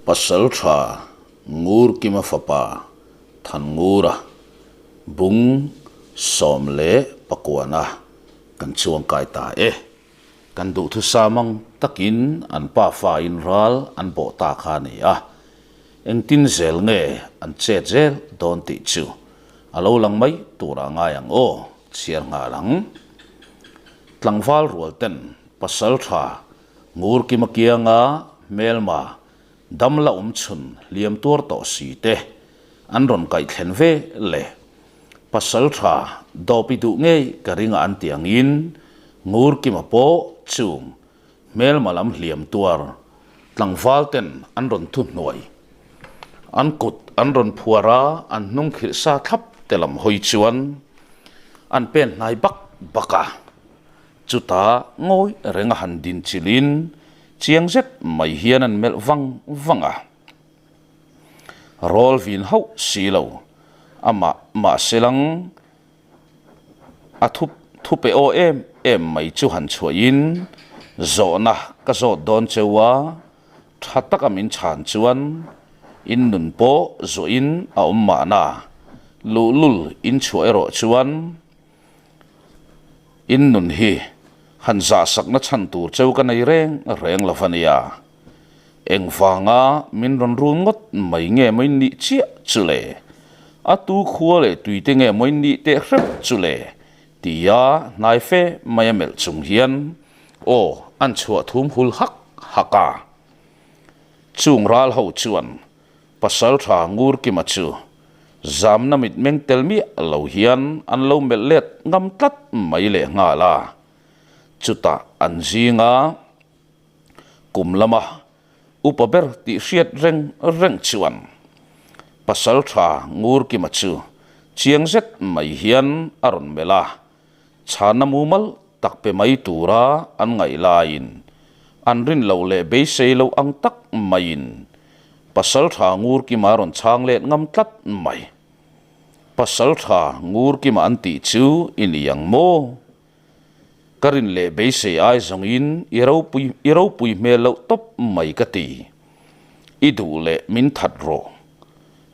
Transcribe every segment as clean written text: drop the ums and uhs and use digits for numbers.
Pasaltha Ngurkima fapa Thanngura bung 19 kan chuangkai ta e. Kan duhthusam ang takin an pafa in ral an bawh ta kha a ni a. Engtin zel nge an chet zel dawn tih chu a lo lang mai turah ngai ang aw, chhiar nghal ang. Tlangval rual ten pasal tha Ngurkima kianga hmelma dam la awm chhun hliam tuar tawh si te an rawn kaih thlen ve le. Pasal tha dawp i duh ngei ka ring a an ti angin Ngurkima pawh chung Hmelma lam hliam tuar tlangval ten an rawn thu hnuai. An kut an rawn phuar a, an hnung khirh sa thlap te lam hawi chuan an pen hnai bak bak a. Chutah ngawi reng a han din chilhin chiang zet mai hian an melh vang vang a. Rawl vin hauh si lo, amah mahselang A thup thupe aw em em mai chu han chhuahin zawhna ka zawt dawn cheu a, tha taka min chhan chuan in nun pawh zawhin a awm mahna, luhlul in chhuah erawh chuan in nun hi han zahsakna chhan tur cheu ka nei reng reng lo va nia. Engvanga min rawn run ngawt mai nge maw in nih chiah chu le? A tu khua leh tui te nge maw in nih teh hrep chu le? tia hnai fe mai a melh chung hian aw an chhuah thum hul hak hak a. Chung ral ho chuan Pasaltha Ngurkima chu zamna mitmeng tel miah lo hian an lo melh let ngam tlat mai leh nghal a. Chutah an zinga Kum lama upa ber tih hriat reng reng chuan pasal tha Ngurkima chu chiang zet mai hian a rawn melh a, chhana mumal tak pe mai tura an ngaih laiin an rin loh leh beisei loh ang tak maiin pasal tha Ngurkima a rawn chhang let ngam tlat mai. Pasal tha Ngurkima an tih chu i ni ang maw? Ka rin leh beisei ai zawngin i ropui i ropui hmel loh tawp mai ka ti. I duh leh min that rawh.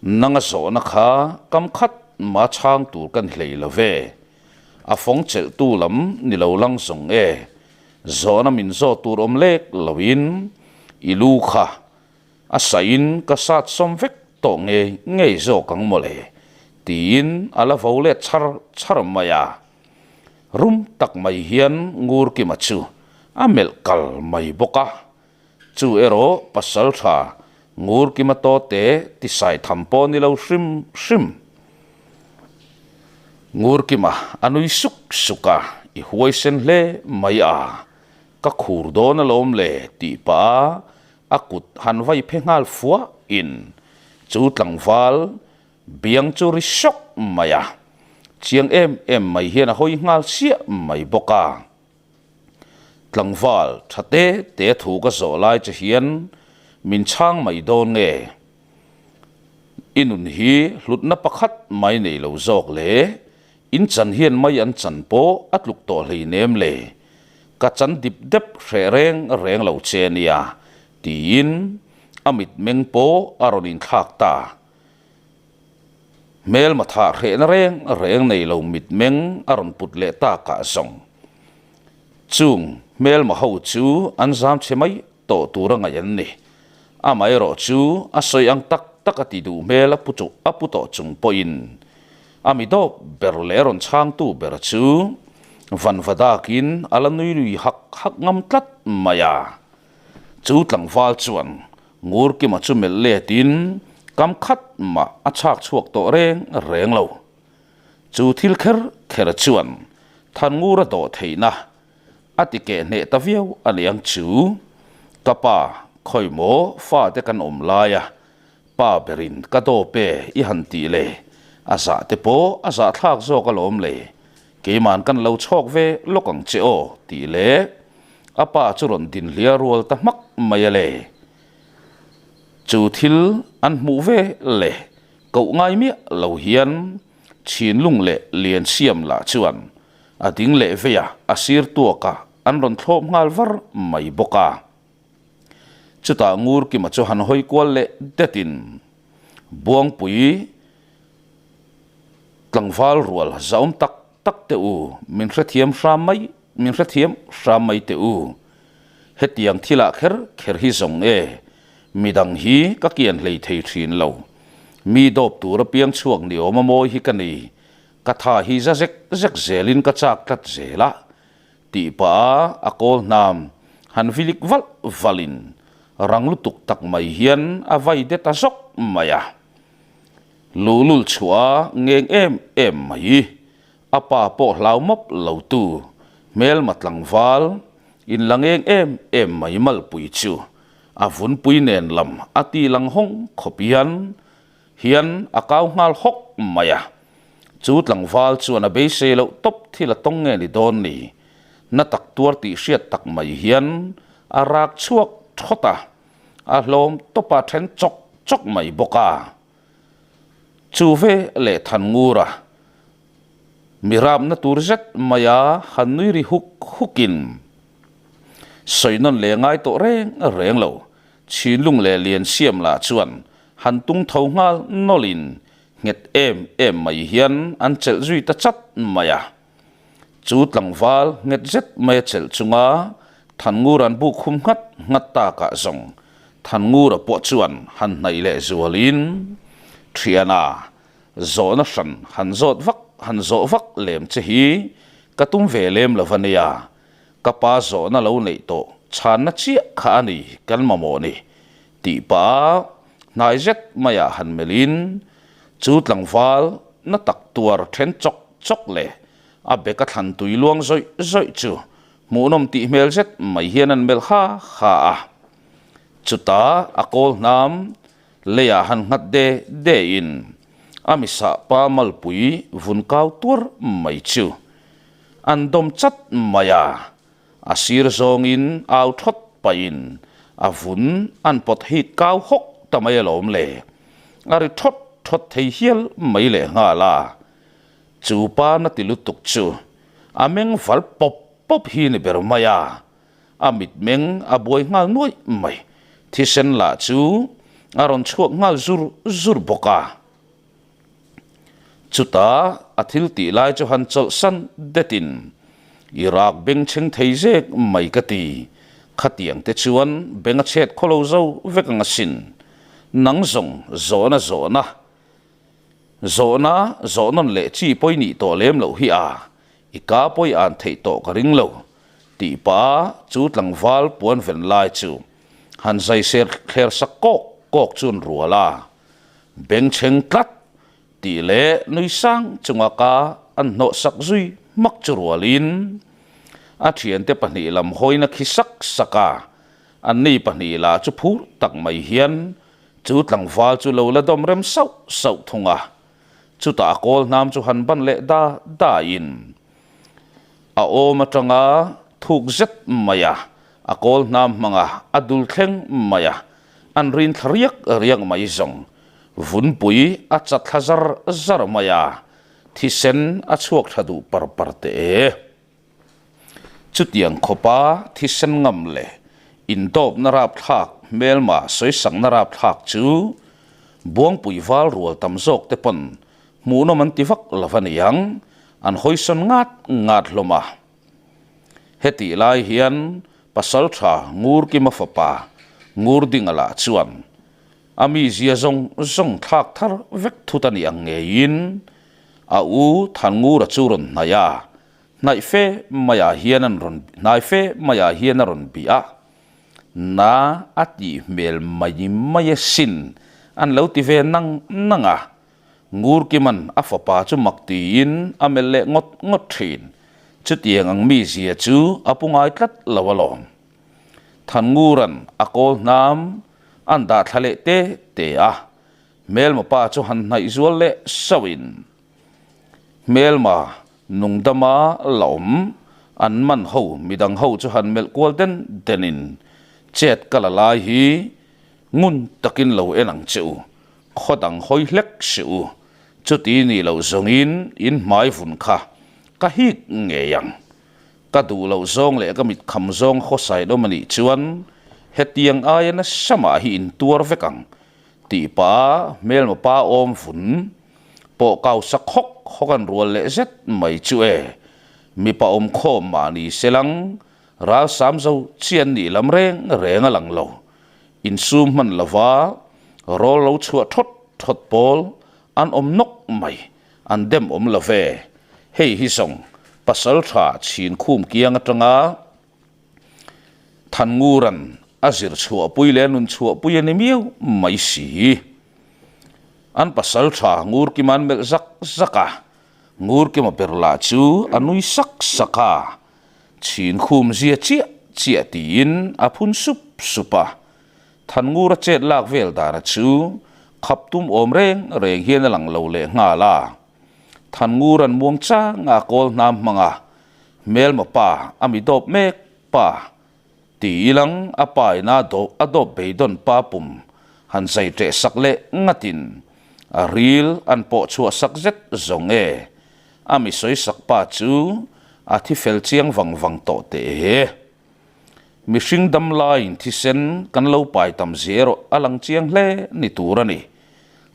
Nanga zawhna kha kam khat ma chhang tur ka ni hlei lo ve. A fawng chelhtu lam ni lo lang zawng e. Zawhna min zawh tur awm lek loin i lu kha A sain ka sat sawm vek tawh ngei ngei zawk ang mawle tiin a la vo let char char mai a. Rum tak mai hian Ngurkima chu a melh kal mai bawk a. Chu erawh pasal tha Ngurkima tawte tisai tham pawh ni lo hrim hrim. Ngurkima a nui suk suk a, I huaisen hle mai a, ka khur dawn alawm le tih pah a a kut han vai phe nghal fuah in chu tlangval biang chu ri sawk mai a, chiang em em mai hian a hawi nghal siah mai bawk a. Tlangval tha te te thu ka zawh lai che hian min chhang mai dawn nge? I nun hi hlutna pakhat mai nei lo zawk le, in chan hian mai an chan pawh a tluk tawh hleinem le. Ka chan dip dep hreh reng reng lo che nia, tiin a mitmeng pawh a rawn inthlak ta. Hmelma thah hrehna reng reng nei lo mitmeng a rawn put leh takah zawng chung hmelma ho chu an zam chhe mai tawh tur a ngaih an ni. Amaherawh chu a sawi ang tak tak a ti duh hmel a pu chu a pu tawh chung pawhin a mi dawp ber leh a rawn chhangtu ber chu vanva dakin a la nui lui hak hak ngam tlat mai a. Chu tlangval chuan Ngurkima chu melh letin kam khat mah a chhak chhuak tawh reng reng lo. Chu thil kher kher chuan Thanngura dawh theihna A ti keh hneh ta viau a ni ang chu. Ka pa, khawi maw fate kan awm lai a, pa berin ka dawp e i han tih le, a zah te pawh a zahthlak zawk alawm le, keiman kan lo chhawk ve lawk ang che aw tih leh a pa chu rawn din hliah rual ta hmak mai a le. Chu thil an hmuh ve le koh ngai miah lo hian Chhinlung leh Liansiam lah chuan a ding leh vei a, a sir tuak a, an rawn thlawp nghal var mai bawk a. Chutah Ngurkima chu han hawi kual leh detin Buangpui tlangval rual zaawm tak tak teh u, min hrethiam hram mai, min hrethiam hram mai teh u. Hetiang thilah kher kher hi zawng e, midang hi ka kian hlei thei thin lo. Mi dawp tur apiang chhuak ni awm a mawi hi ka ni, ka tha hi za zek zek zelin ka chak tlat zel a, tih pah a a kawl hnam han vilik valh valhin rang lutuk tak mai hian a vai det a zawk mai a. Luhlul chhuah a ngeng em em mai. A pa pawh hlau mawp lo tu hmelma tlangval in la ngeng em em mai malpui chu a vunpui nen lam a ti lang hawng khawp hian hian a kau nghal hawk mai a. Chu tlangval chuan a beisei loh tawp thil a tawng nge ni dawn ni? Na tak tuar tih hriat tak mai hian a rak chhuak thawt a, a hlawm tawp a then chawk chawk mai bawk a. Chu ve leh Thanngura mi rapna tur zet maia han nui ri huk hukin sawi nawn leh ngai tawh reng reng lo. Chhinlung leh Liansiam lah chuan han tung tho nghal nawlhin nghet em em mai hian an chelh zui ta chat mai a. Chu tlangval nghet zet mai a chelh chunga Thanngura an buk khum nghat nghat takah zawng Thanngura pawh chuan han hnaih leh zualin Thiana zawhna hran han zawt vak han zawh vak lem che hi ka tum ve lem lo va nia, ka pa zawhna lo neih tawh chhanna chiah kha a ni kan mamawh ni tih pah hnai zet maiah han melhin chu tlangval na tak tuar then chawk chawk leh a beka thlan tui luang zawih zawih chu hmuhnawm tih hmel zet mai hian an melh ha ha a. Chutah a kawl hnam leiah han nghat de de in a misah pa malpui vun kau tuar mai chu an dawm chat mai a. A sir zawngin au thawt pahin a vun an pawt hit kau hawk ta mai alawm le. A ri thawt thawt thei hial mai leh nghal a. Chu pa na ti lutuk chu a meng val pawp pawp hi ni ber mai a. A mitmeng a buai nghal nuaih mai. Thisen lah chu a rawn chhuak nghal zur zur bawk a. Chutah a thil tih lai chu han chawlhsan detin, I rak bengchheng thei zek mai ka ti, khatiang te chuan beng a chhet khaw lo zo vek ang asin. Nang zawng zawhna zawhna, zawhna zawh nawn leh chi pawi nih tawh lem loh hi a, i ka pawi an theih tawh ka ring lo, tih pah chu tlangval puan ven lai chu han zai ser thler sak kawk kawk chuan rual a. Bengchheng tlat tih leh nui sang chunga ka an hnawh sak zui hmak chu rualin a thiante pahnih lam hawina khi sak sak a, anni pahnih lah chu phur tak mai hian chu tlangval chu lo la dawm rem sauh sauh thung a, chutah a kawl hnam chu han ban leh da dain a awm atanga thuk zet mai a, a kawl hnam hmanga a dul thleng mai a, an rin thla riak riak mai zawng. Vunpui a chat thla zar zar mai a, thisen a chhuak tha duh par par teh e. Chutiang khawpa thisen ngam leh indawpna rapthlak hmelma sawisakna rapthlak chu Buangpui val rual tam zawk te pawn hmuhnawm an ti vak lo a niang, an hawisawn ngat ngat hlawm a. Hetih lai hian Pasalṭha Ngurkima fapa Ngurdinga lah chuan a mizia zawng zawng thlak thar vek thut a nih ang ngeiin a u Thanngura chu rawn hnaih a, hnaih fe maiah hian an rawn hnai fe maiah hian a rawn bih a, na a tih hmel mai mai asin an lo ti ve nang nang a. Ngurkiman a fapa chu mak tiin a melh leh ngawt ngawt thin. Chutiang ang mizia chu a pu ngai tlat lo alawm. Thanngura'n a kawl hnam an dah thla leh te te a, hmelma pa chu han hnaih zual leh sauhin hmelma nungdama la awm an man ho midang ho chu han melh kual den denin chet ka la lai hi ngun takin lo en ang che u. Khaw dang hawi hlek si u, chuti nih loh zawngin in hmai vun kha ka hik ngei ang. Ka duh loh zawng leh ka mit kham zawng khawsai dawm a nih chuan Hetiang aia nasa mah hi in tuar vek ang tih pah a hmelma pa awm vun pawh kau sak hawk hawk an rual leh zet mai chu e. Mipa awm khawm mah ni se lang ralsam zo chi an nih lam reng reng a lang lo. Insum hman lova rawl lo chhuah thawt thawt pawl an awm nawk mai, an dem awm lo ve. Hei hi zawng pasal tha chhin khum kiang atanga Thanngura'n a zir chhuahpui leh a nun chhuahpui a ni miau mai si. An pasal tha Ngurkima an melh zak zak a, Ngurkima ber lah chu a nui sak sak a, chhin khum zia chiah chiah tiin a phun sup sup a. Thanngura chet lak vel dana chu khap tum awm reng reng hian a lang lo leh nghal a. Thanngura'n muang changa kawl hnam hmang a, Hmelma pa a mi dawp mek pa ti ilang a pa ina a dawp beidawn pa pum han zai ṭeh sak leh ngatin a ril an pawh chhuah sak zet zawng e. A mi sawi sak pa chu a thi fel chiang vang vang tawh teh e. Mihring dam laiin thisen kan lo pai tam zia erawh a lang chiang hle ni tur a ni.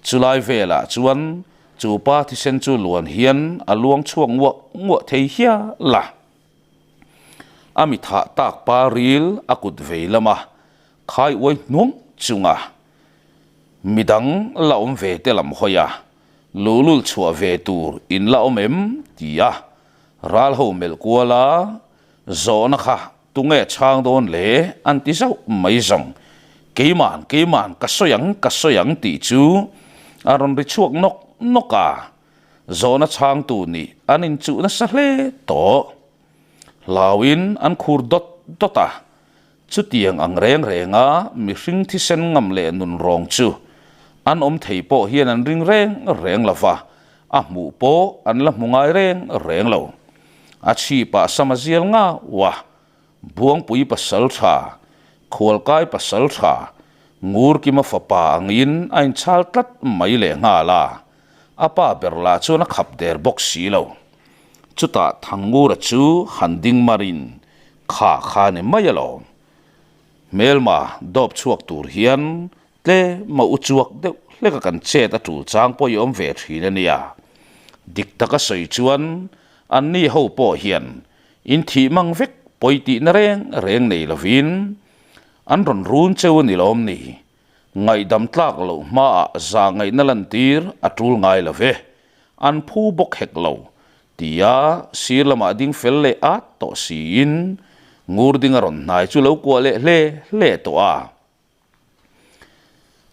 Chulai velah chuan Chu pa thisen chu luan hian a luang chhuak nguah nguah thei hial a. A mi thah tak pa ril a kut vei lama khai uai hnuang chunga midang la awm ve te lam hawi a, luhlul chhuah ve tur in la awm em ti a ral ho melh kual a, zawhna kha tunge chhang dawn le an ti zauh mai zawng. Keiman, keiman, ka sawi ang, ka sawi ang tih chu a rawn ri chhuak nawk nawk a. Zawhna chhangtu nih an inchuh nasa hle tawh. Hlauin an khur dawt dawt a. Chutiang ang reng renga mihring thisen ngam leh nun rawng chu an awm thei pawh hian an ring reng reng lo va, a hmuh pawh an la hmu ngai reng reng lo. A chhipah sama zial ngau a, Buangpui pasal tha, Khualkai pasal tha, Ngurkima fapa angin a inchhal tlat mai leh nghal a, a pa ber lah chuan a khap der bawk si lo. Chutah Thangngura chu han ding marin kha kha ni mai alawm. Hmelma dawp chhuak tur hian Tlema u chuak deuh hleka kan chet a tul chang pawh i awm ve thin a nia. Dik taka sawi chuan anni ho pawh hian in thih mang vek pawi tihna reng reng nei lovin an rawn run cheu a ni lawm ni. Ngaihdam tlak loh hmaah za ngaihna lantir a tul ngai lo ve. An phu bawk hek lo tia sir lamah ding fel leh at tawh siin Ngurding a rawn hnai chu lo kuah leh hle hle tawh a.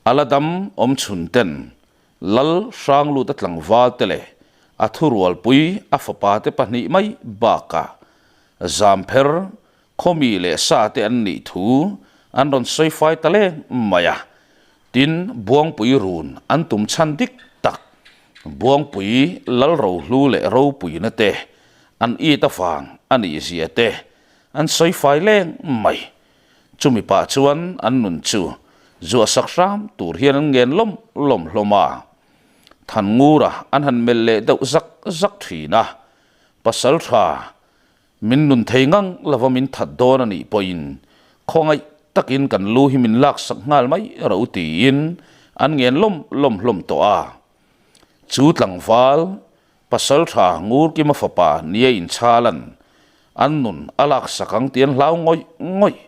A la dam awm chhun ten Lal Hrangluta tlangval te leh a thurualpui a fapa te pahnih mai bakah Zampher khawmi leh sa te an nih thu an rawn sawi fai ta leng mai a. Tin, Buangpui run an tum chhan dik tak Buangpui Lal Rohlu leh Ropuina te an it avang a nih zia te an sawi fai leng mai. Chumi pah chuan an nun chu zuah sak hram tur hian an ngen lawm lawm hlawm a. Thanngura an han melh leh deuh zak zak thin a, Pasal tha, min nun thei ngang lova min that dawn a nih pawhin khawngaih takin kan lu hi min laksak nghal mai ro tiin an ngen lawm lawm hlawm tawh a. Chu tlangval Pasal tha Ngurkima fapa nia inchhalan an nun a laksak ang tih an hlau ngawih ngawih.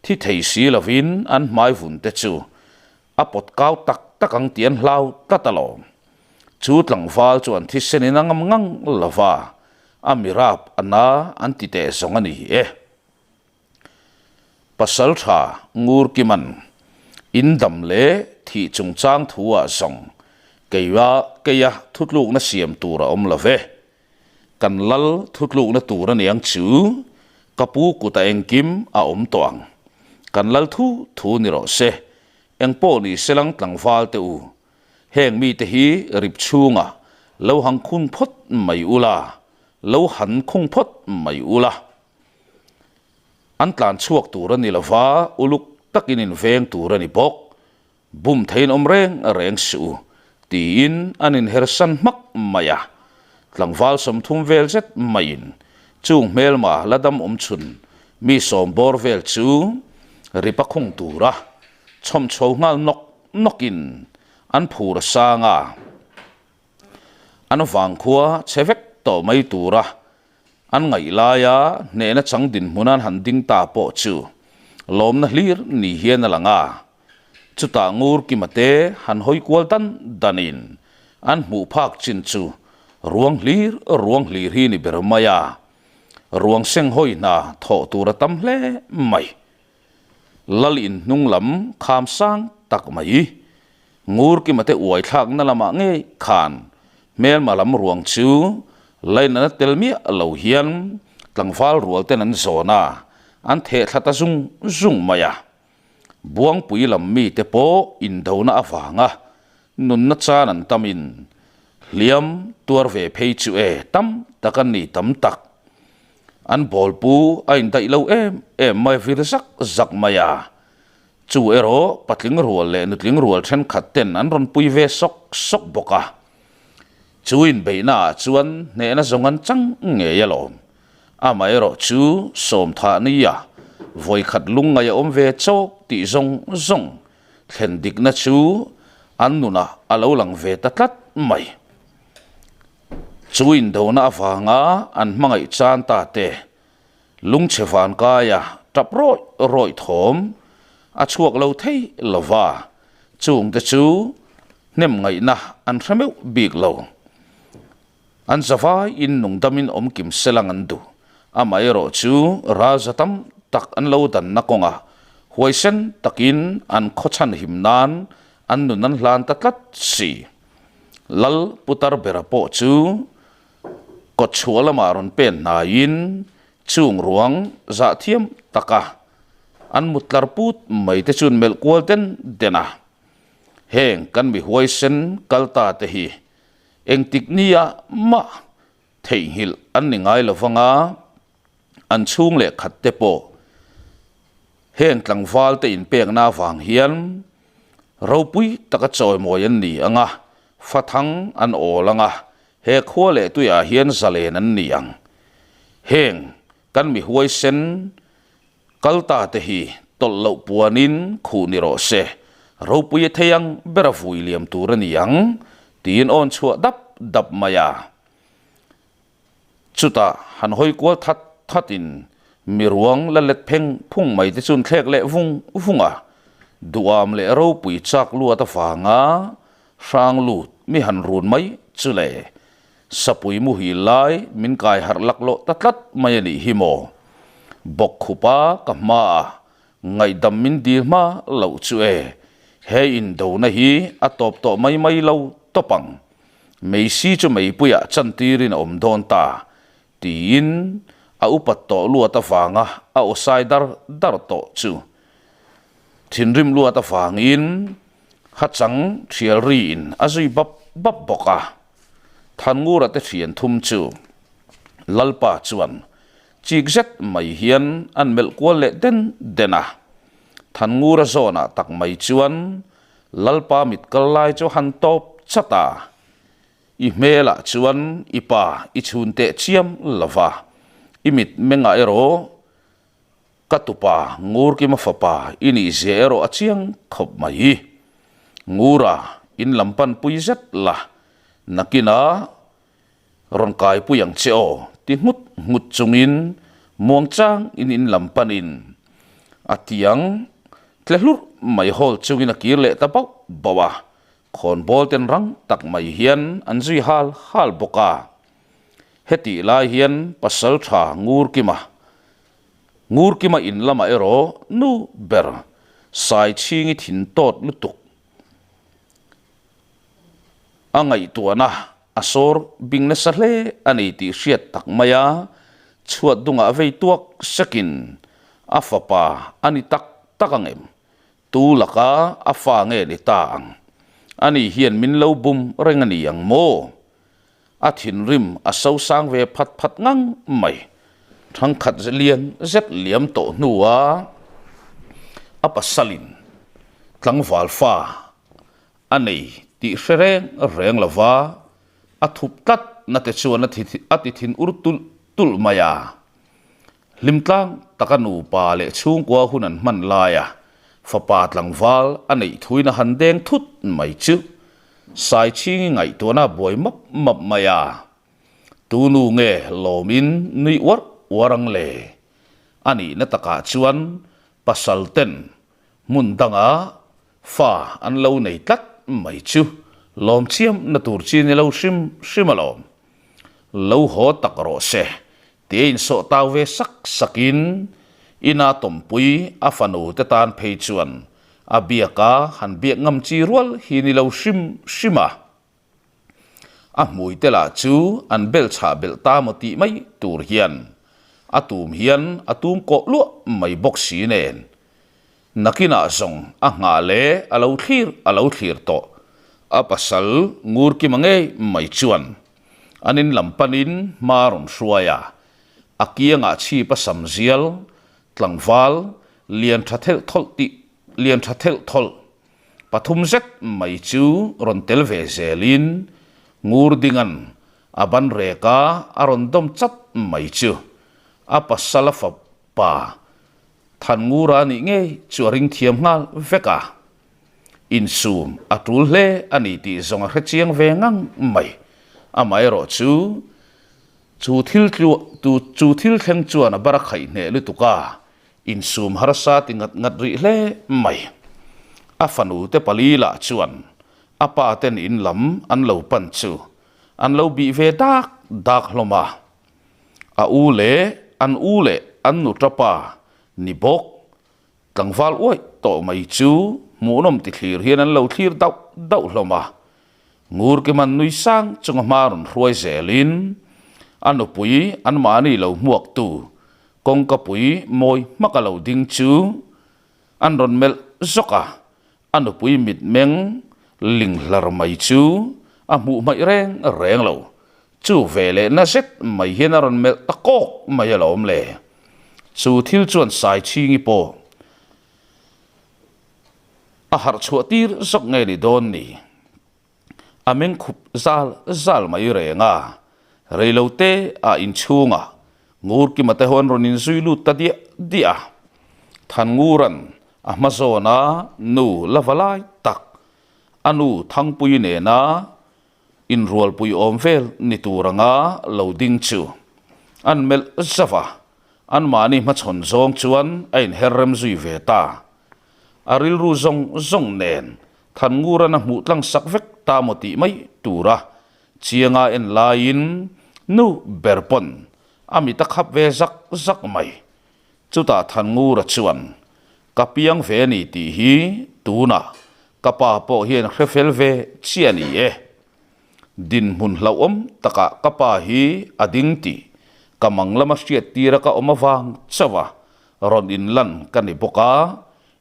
Thi thei si lovin an hmai vun te chu a pawt kau tak tak ang tih an hlau tlat alawm. Chu tlangval chu an thisen in a ngam ngang lova, a mirap a na an ti teh zawng a ni e. Pasal tha Ngurkiman in dam leh thih chungchang thu ah zawng keia keia thutlukna siam tur a awm lo ve. Kan lal thutlukna tur a niang chu ka pu kuta engkim a awm tawh ang. Kan lal thu thu ni rawh se, engpawh ni selang tlangval te u. Heng mite hi rip chhungah lo hang khung phawt mai ula, lo han khung phawt mai ula. An tlan chhuak tur a ni lo va, uluk takin in veng tur a ni bawk. Bum theiin awm reng reng suh u, tiin an inhersan hmak mai a. Tlangval 30 vel zet maiin chung hmelma la dam awm chhun mi sawm bawr vel chu Ripa khung tura chhawm chho nghal nawk nawkin an phur a sang a. An vangkhua chhe vek tawh mai tura an ngaih laia hnehna chang dinhmun an han ding ta pawh chu lawmna hlir ni hian a lang a. Chutah ngur kima te han hawi kual dan danin an hmuh phak chin chu ruang hlir ruang hlir hi ni ber mai a. Ruang seng hawi hna thawh tur a tam hle mai. Lal in hnung lam kham sang tak mai. Ngur kima te uai thlakna lamah ngei khan hmelma lam ruang chu lainana tel miah lo hian tlangval rual ten an zawn a, an theh thla ta zung zung mai a. Buangpui lam mite pawh indona avanga nunna chan an tamin hliam tuar ve phei chu e tam tak an ni tam tak. An bawlpu a indaih lo em em mai vir zak zak mai a. Chu erawh patling rual leh nutling rual thenkhat ten an rawn pui ve sawk sawk bawk a. Chu inbeihna ah chuan hnehna zawng an chang ngei alawm. Amaherawh chu sawmthah nia vawikhat lungngaih a awm ve chawk tih zawng zawng thlen dikna chu an nunah a lo lang ve ta tlat mai. Chu indona avanga an hmangaih chan ta te lungchhe vankaia tap rawih rawih thawm a chhuak lo thei lova, chungte chu hnem ngaihna an hre meuh bik lo. An zavai in nungdamin awm kim selang an duh. Amaherawh chu ralza tam tak an lo danna kawngah huaisen takin an khawchhan him nan an nun an hlan ta tlat si. Lal putar bera pawh chu kawtchhuah lamah rawn pen hnaiin chung ruang zah thiam taka an mutlar put mai te chuan melh kual den den a. Heng kan mi huaisen kal ta te hi Engtik nia mah theihnghilh an ni ngai lo vang a, an chhung leh khat te pawh heng tlangval te inpekna avang hian ropui taka chawimawi an ni ang a, fathang an awl ang a, he khua leh tuiah hian zalen an ni ang. Heng kan mi huaisen Kal ta te hi tawlh loh puanin khuh ni rawh se, ropui a thei ang ber a vui liam tur a ni ang, tiin awn chhuah dap dap mai a. Chutah han hawi kual that thatin mi ruang la let pheng phung mai te chuan thlek leh vung vung a, duham leh ropui chak luat avanga hrang lut mi han run mai chu le. Sapui muhil lai min kai harh laklawh ta tlat mai a nih hi maw? Bawkkhupa ka hmaah ngaihdam min dil hma loh chu e, he indona hi a tawp tawh mai mai lo tawp ang. Meisi chu meipuiah chantirin a awm dawn ta, tiin a upat tawh luat avanga a aw sai dar dar tawh chu thinrim luat avangin hachang thial riin a zui bap bap bawk a. Thanngura te thian thum chu Lalpa chuan chik zet mai hian an melh kual leh den den a. Thanngura zawnah tak mai chuan Lalpa mit kal lai chu han tawp chat a, I hmelah chuan i pa i chhun teh chiam lo va, i mit mengah erawh Ka tupa Ngurkima fapa i nih zia erawh a chiang khawp mai. Ngura in lam pan pui zet la, nakinah rawn kaipui ang che aw ti nghut nghut chungin muangchang in in lam panin a tiang tle hlurh mai hawl chungin a kir leh ta bauh bauh a, khawnbawl ten rang tak mai hian an zui hal hal bawk a. Hetih lai hian Pasaltha Ngurkima Ngurkima in lamah erawh nu ber Saichhingi thin tawt lutuk a ngaihtuahna a sawr bing nasa hle a ni tih hriat tak mai a, chhuat dungah vei tuak sekin a fapa a ni tak tak ang em? Tu laka a fa nge ni ta ang? Ani hian min lo bum reng a ni ang maw? A thinrim a sosang ve phat phat ngang mai. Thangkhat lian zet liam tawh hnua a pasalin tlangval fa a nei tih hre reng reng lova a thup tlat na te chuan a ti thin ur tulh tulh mai a. Hlim tlang taka nupa leh chhungkua hun an hman laia fapa tlangval a neih thuin a han deng thut mai chu Saichhingi ngaihtuahna a buai map map mai a. Tu nu nge lawmin nui uar uar ang le? A nihna takah chuan pasal ten hmun danga fa an lo nei tlat mai chu lawm chiamna tur chi ni lo hrim hrim alawm. Lo haw tak rawh se tia insawh tau ve sak sakin ina tawmpui a fanu te tan phei chuan a biaka han biak ngam chi rual hi ni lo hrim hrim a. A hmui te lah chu an bel chhah belh ta maw tih mai tur hian a tum hian a tum kawh luah mai bawk si nen. Nakinah zawng a nghah leh a lo thlir a lo thlir tawh. A pasal ngur kima ngei mai chuan an in lam panin hma rawn hruai a, a kiangah chhip a sam zial tlangval lian tha thelh thawlh tih lian tha thelh thawlh Pathum zet mai chu rawn tel ve zelin Ngurdinga'n a ban rek a, a rawn dawm chat mai chu a pasal a fapa Thanngura nih ngei chu a ring thiam nghal vek a. Insum a tul hle a ni tih zawng a hre chiang ve ngang mai. Amaherawh chu chu thil chu thil thleng chuan a bar a khaih hneh lutuk a, Insum harsa ti ngat ngat rih hle mai. A fanu te pali lah chuan a pa ten in lam an lo pan chu an lo bih ve dak dak hlawm a. A u leh an u leh an nuta pa ni bawk tlangval uaih tawh mai chu hmuhnawm ti thlir hian an lo thlir dauh dauh hlawm a. Ngurkiman nui sang chunga hma rawn hruai zelin a nupui anmahni lo hmuaktu Kawngkapui mawi hmaka lo ding chu an rawn melh zawk a, a nupui mitmeng ling hlar mai chu a hmuh hmaih reng reng lo. Chu ve leh na zet mai hian a rawn melh ta kawk mai alawm le. Chu thil chuan Saichhingi pawh a harh chhuah tir zawk nge ni dawn ni. A meng khup zal zal mai reng a, reilo te ah inchhungah Ngurkima te ho an rawn inzui lut ta diah diah a. Thanngura'n a hma zawna nu la va lai tak, a nu Thangpui nena inrualpui awm vel ni tur anga lo ding chu an melh zauh a, anmahni hmachhawn zawng chuan a inher rem zui ve ta. A rilru zawng zawng nen Thanngura'n a hmuh tlang sak vek ta maw tih mai tura Chianga en laiin nu ber pawn a mit a khap ve zak zak mai. Chutah Thanngura chuan, Ka piang ve a ni tih hi tunah ka pa pawh hian hre fel ve chiah a ni e. Dinhmun hlauhawm takah ka pa hi a ding tih ka mang lama hriat tira ka awm avang chauh a rawn inlan ka ni bawk a,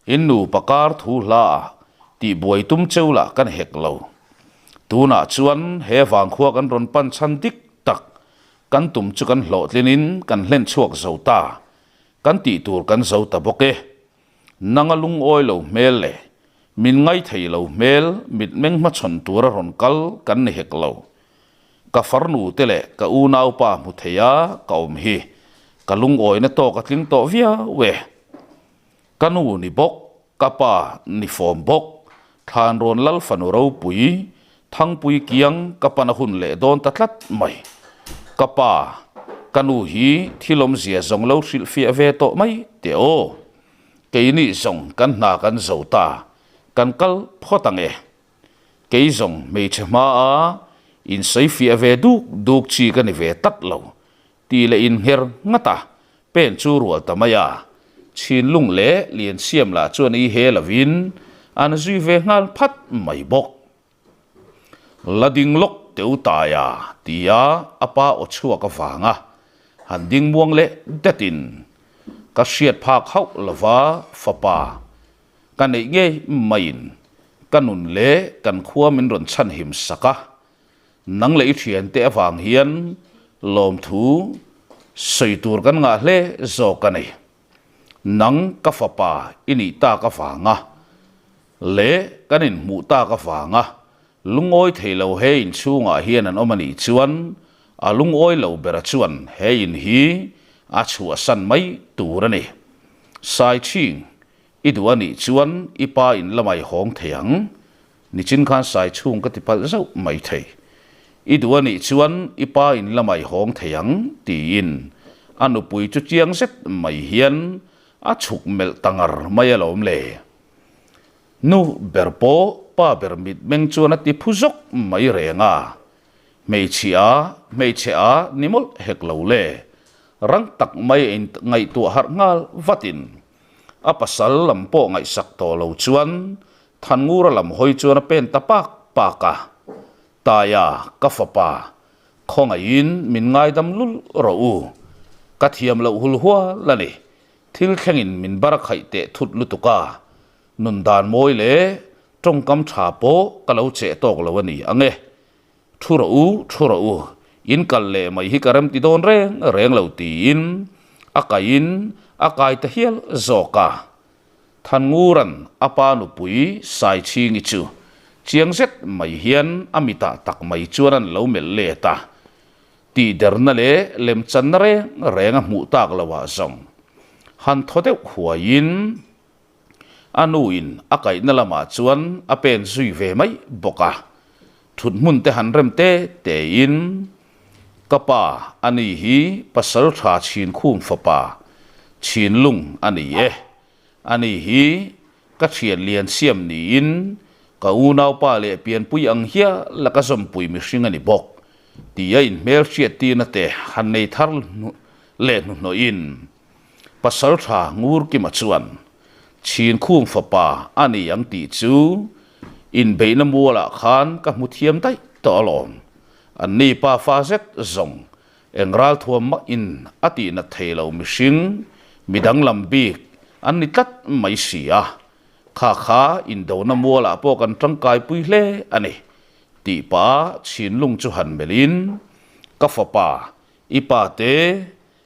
In nupa kar thu hla ah tih buai tum cheu lah kan hek lo. Tunah chuan he vangkhua kan rawn pan chhan dik tak kan tum chu kan hlawhtlin in kan hlen chhuak zo ta. Kan tih tur kan zo ta bawk e. Nanga lungawi lo hmel leh min ngaithei lo hmel mitmeng hmachhawn tura rawn kal kan ni hek lo. Ka farnu te leh ka unaupa hmu thei a ka awm hi ka lungawina tawk a tling tawh viau e. Ka nu ni bawk, ka pa ni fawm bawk, Thlanrawn Lal fanu ropui, Thangpui kiang ka pan a hun leh dawn ta tlat mai. Ka pa, ka nu hi thil awmzia zawng lo hrilhfiah ve tawh mai teh aw. Keini zawng kan hna kan zo ta, kan kal phawt ang e. Kei zawng hmeichhe hmaa insawifiah ve duk duk chi ka ni ve tlat lo, Ti leh inngher nghat a, pen chu rual ta mai a. Chhinlung leh Liansiam lah chuan i he lovin an zui ve nghal phat mai bawk. La ding lawk teu tai a, tia a pa aw chhuak avanga han ding muang leh detin ka hriat phak hauh lova fapa ka neih ngei maiin ka nun leh kan khua min rawn chhanhim sak a. Nang leh i thiante avang hian lawmthu sawi tur kan ngah hle zawk a ni. Nang ka fapa i nih tak avanga leh kan inhmuh tak avanga lungawi thei lo he inchhungah hian an awm a nih chuan a lungawi lo bera chuan he in hi a chhuahsan mai tur a ni. Saichhing, i duh a nih chuan i pa in lamah i hawng thei ang. Nichin khan Saichhung ka ti palh zauh mai thei. I duh a nih chuan i pa in lamah i hawng thei ang, tiin a nupui chu chiang zet mai hian a chhuk melh ta ngar mai alawm le. Nu ber pawh pa ber mitmeng chuan a ti phu zawk mai reng a, hmeichhia hmeichhe a ni mawlh hek lo le, rang tak mai a in ngaihtuah harh nghal vatin a pasal lam pawh ngaihsak tawh lo chuan Thanngura lam hawi chuan a pen ta pak pak a, Taia ka fapa, khawngaihin min ngaidam lul rawh u, ka thiam loh hul hual a ni, Thil thlengin min bar a khaih teh thut lutuk a, nun dan mawi leh tawngkam tha pawh ka lo cheh tawk lo a ni ang e. Thu rawh u, thu rawh u, in kal leh mai hi ka rem ti dawn reng reng lo tiin a kaiin a kai ta hial zawk a. Thanngura'n a pa nupui Saichhingi chu chiang zet mai hian a mitah tak mai chuan an lo melh let a. Tihderna leh lemchanna reng reng a hmuh tak lo ah zawng han thaw deuh huaiin a nuin a kaihna lamah chuan a pen zui ve mai bawk a. Thut hmun te han rem te tein ka pa a ni hi pasal tha chhinkhum fapa chhinlung a ni e. A ni hi ka thian lian siam niin ka unaupa leh pianpui ang hial a ka zawmpui mihring a ni bawk tih a inhmelhriat tirna te han nei thar leh hnuhnawhin Pasaltha Ngurkima chuan Chhinkhum fapa a ni ang tih chu inbeihna mualah khan ka hmu thiam daih tawh alawm. Anni pa fa zet zawng Eng ralthuam mah in a tihnat thei lo mihring, midang lam bik an ni tlat mai si a, kha kha indona mualah pawh kan tangkaipui hle a ni, tih pah chhinlung chu han melhin, Ka fapa, i pa te,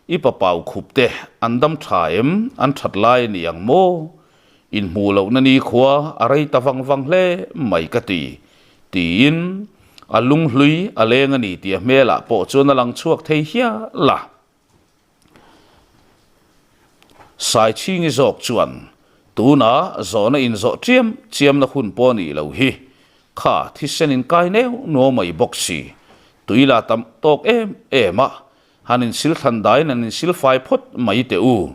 i papau khup te an dam tha em, an that lai a ni ang maw? Inhmuh lohna nikhua a rei ta vang vang hle mai ka ti, tiin a lunghlui a leng a ni tih a hmelah pawh chuan a lang chhuak thei hial a. Saichhingi zawk chuan tunah zawhna inzawh chiam chiamna hun pawh a nih loh hi, kha thisen inkai neu nuau mai bawk si, tui la tam tawk em em a, Han insil thlan daiin an insil fai phawt mai teh u.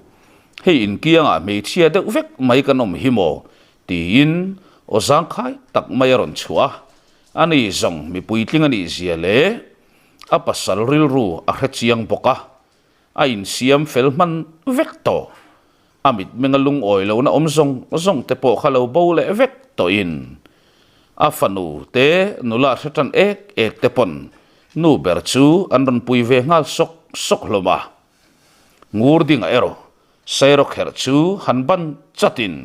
Hei inkiangah hmeichhia deuh vek mai kan awm hi maw? tiin aw zangkhai tak mai a rawn chhuah a. Ani zawng mi puitling a nih zia leh a pasal rilru a hre chiang bawk a, a insiam fel hman vek tawh. A mitmenga lungawi lohna awm zawng zawng te pawh kha lo bo leh vek tawhin a fanu te nula hre tan ek ek te pawn nu ber chu an rawn pui ve nghal sawk sawk hlawm a. Ngurdinga erawh Sairawkherh chu han ban chatin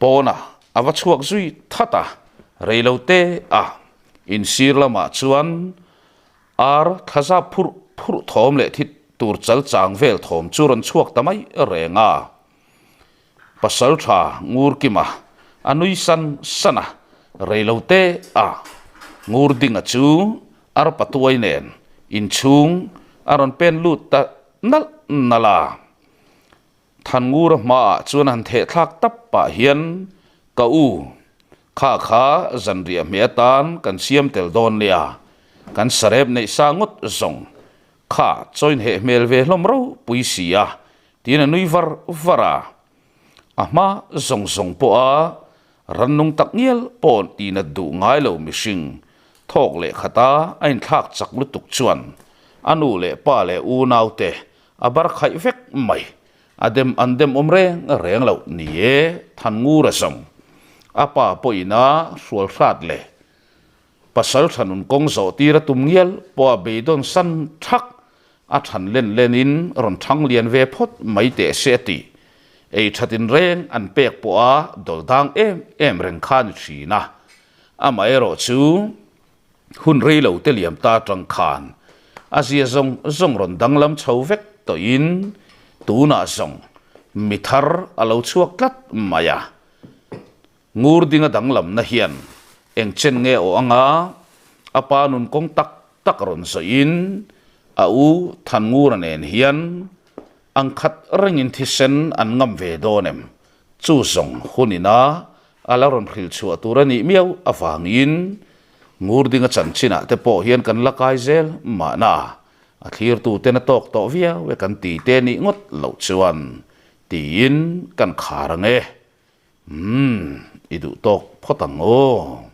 pawnah a va chhuak zui that a, reilote a insir lamah chuan Ar thlaza phurh phurh thawm leh thi tur chal chang vel thawm chu rawn chhuak ta mai reng a. Pasal tha Ngurkima a nui san san a, reilo te a Ngurdinga chu ar patuai nen inchhung a rawn pen lut ta nalh nalh a. Thanngura hmaah chuan han theh thlak tap pah hian, Ka u, kha kha zanriah hmeh atan kan siam tel dawn nia, kan sarep neih sa ngawt zawng kha chawiin heh hmel ve hlawm ropui si a, tiin a nui var var a. A hma zawng zawng pawha rannung tak ngial pawh tihnat duh ngai lo mihring thawk leh khata a inthlak chak lutuk chuan a nu leh pa leh unaute A bar khaih vek mai. A dem an dem awm reng reng loh ni e, Thanngura zawng. A pa pawhin a hrual hrat le. Pasal tha nun kawng zawh tir a tum ngial pawh a beidawn san thak. A than len lenin rawn thang lian ve phawt mai teh se a ti. Ei thatin reng an pek pawh a dawl dang em em reng kha ni thin a. Amaherawh chu. Hun rei lo te liam ta atang khan a zia zawng zawng rawn danglam chho vek tawhin tunah zawng mi thar a lo chhuak tlat mai a. Ngur dinga danglamna hian eng chen nge aw anga a pa nun kawng tak tak rawn zawhin. A u Thanngura nen hian ang khat rengin thisen an ngam ve dawn em? Chu zawng hun ina a la rawn hrilh chhuah tur a nih miau avangin Ngurdinga chanchinah te pawh hian kan la kai zel mahna a thlirtuten a tawk tawh viau e kan ti te nih ngawt loh chuan tiin kan khar ang e. Umm, i duh tawk phawt ang aw.